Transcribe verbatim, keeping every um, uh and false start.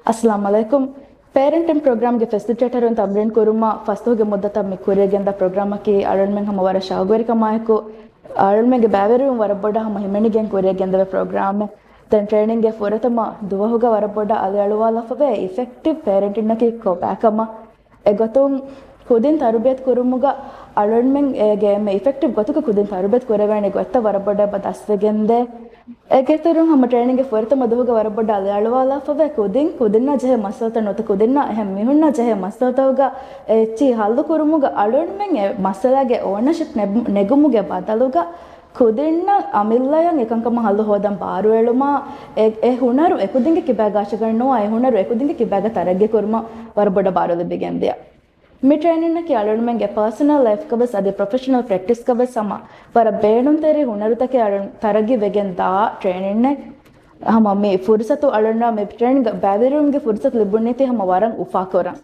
އައްސަލާމު ޢަލައިކުމް. ޕޭރެންޓިން ޕްރޮގްރާމްގެ ފެސިލިޓޭޓަރުން ތަމްރީން ކުރުމަށް ފަސްދުވަހުގެ މުއްދަތަށް މި ކުރިއަށް ގެންދާ ޕްރޮގްރާމަކީ އަޅުގަނޑުމެން ހަމަ ވަރަށް ޝައުގުވެރިކަމާއެކު، އަޅުގަނޑުމެންގެ ބައިވެރިވުން ވަރަށް ބޮޑަށް ހަމަ ހިމެނިގެން ކުރިއަށް ގެންދެވޭ ޕްރޮގްރާމެއް. ދެން ޓްރޭނިންގެ ފުރަތަމަ ދުވަހުގަ ވަރަށް ބޮޑަށް އަލިއަޅުވާލާފަވޭ އިފެކްޓިވް ޕޭރެންޓިންއަކީ ކޮބާކަމަށް. އެގޮތުން ކުދިން ތަރުބިޔަތު ކުރުމުގަ އަޅުގަނޑުމެން އޭގެ އެންމެ އިފެކްޓިވް ގޮތުގަ ކުދިން ތަރުބިޔަތު ކުރެވޭނެ ގޮތްތައް ވަރަށް ބޮޑަށް އެބަ ދަސްވެގެންދޭ. އޭގެއިތުރުން ހަމަ ޓްރޭނިންގެ ފުރަތަމަ ދުވަހުގަ ވަރަށް ބޮޑަށް އަލިއަޅުވާލާފަވޭ ކުދިން، ކުދިންނަށް ޖެހޭ މައްސަލަތައް ނުވަތަ ކުދިންނަށް އެހެން މީހުންނަށް ޖެހޭ މައްސަލަތަކުގަ އެ އެއްޗިހި ހައްލު ކުރުމުގަ އަޅުގަނޑުމެން އެ މައްސަލާގެ އޯނަޝިޕް ނެ-، ނެގުމުގެ ބަދަލުގަ ކުދިންނަށް އަމިއްލަޔަށް އެކަންކަމަށް ހައްލު ހޯދަން ބާރުއެޅުމާ، އެ، އެ ހުނަރު އެކުދިންގެ ކިބާގަ އަށަގަންނުވާ، އެ ހުނަރު އެކުދިންގެ ކިބާގަ ތަރައްގީ ކުރުމަށް ވަރަށް ބޮޑަށް ބާރު ލިބިގެންދިޔަ. މި ޓްރޭނިންއަކީ އަޅުގަނޑުމެންގެ ޕާސަނަލް ލައިފްގަވެސް އަދި ޕްރޮފެޝަނަލް ޕްރެކްޓިސްގަވެސް ހަމަ ވަރަށް ބޭނުންތެރި ހުނަރުތަކެއް އަޅުން ތަރައްގީ ވެގެން ދާ ޓްރޭނިންއެއް. ހަމަ މި ފުރުސަތު އަޅުންނަށް މި ޓްރޭނިންގ ބައިވެރިވުމުގެ ފުރުސަތު ލިބުނީތީ ހަމަ ވަރަށް އުފާކުރަން.